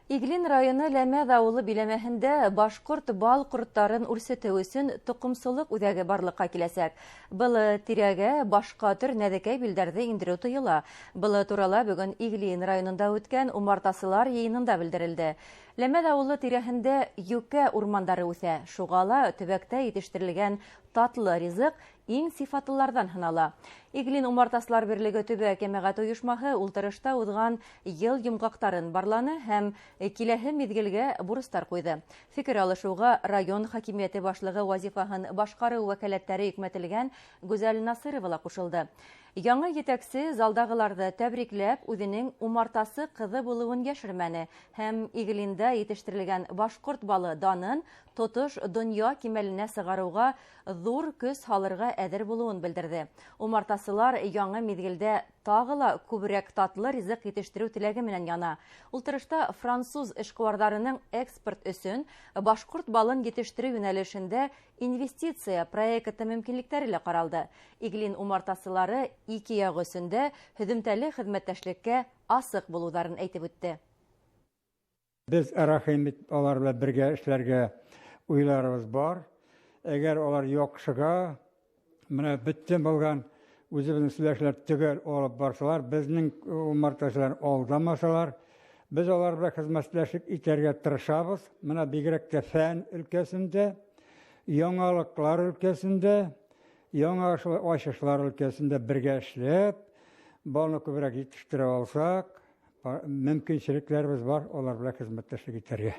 Иглин районы Ләмәҙ ауылы биләмәһендә башҡорт бал ҡорттарын үрсетеү өсөн тоҡомсолоҡ үҙәге барлыҡҡа киләсәк. Был тирәгә башҡа төр нәҙекәй билдәрҙе индереү тыйыла. Был турала бөгөн Иглин районында үткән умартасылар йыйынында белдерелде. Ләмәҙ ауылы тирәһендә йүкә урмандары үҫә. Шуға ла төбәктә етештерелгән татлы ризыҡ иң сифатлыларҙан һанала. Иглин умартасылар берлеге төбәк йәмәғәт ойошмаһы ултырышта уҙған йыл йомғаҡтарын барланы һәм киләһе миҙгелгә бурыстар ҡуйҙы. Фекер алышыуға район хакимиәте башлығы вазифаһын башҡарыу вәкәләттәре йөкмәтелгән Гүзәл Насырова ла ҡушылды. Яңы етәксе залдағыларҙы тәбрикләп, үҙенең умартасы ҡыҙы булыуын йәшермәне һәм Иглиндә етештерелгән башҡорт балы данын тотош донъя кимәленә сығарыуға ҙур көс һалырға әҙер булыуын белдерҙе. Умартасылар яңы миҙгелдә тағы ла күберәк татлы ризыҡ етештереү теләге менән яна. Ултырышта француз эшҡыуарҙарының экспорт өсөн башҡорт балын етештереү йүнәлешендә инвестиция проекты мөмкинлектәре лә ҡаралды. Иглин умартасылары ике яҡ өсөн дә һөҙөмтәле хеҙмәттәшлеккә асыҡ булыуҙарын әйтеп үтте. Беҙ рәхим итеп алар белән бергә эшләргә уйларыбыҙ бар. Әгәр алар яҡшыға, менә бөтөн булған үҙебеҙҙең сөйләшүләр төгәл алып барсалар, беҙҙең умартасылар алдамасалар, беҙ алар белән хеҙмәттәшлек итәргә тырышабыҙ. Менә бигерәк тә фән өлкәсендә, яңалыҡлар өлкәсендә, яңа ачышлар өлкәсендә бергә эшләп, балны күберәк етештерә алсаҡ, мөмкинселектәребеҙ бар алар белән хеҙмәттәшлек итәргә.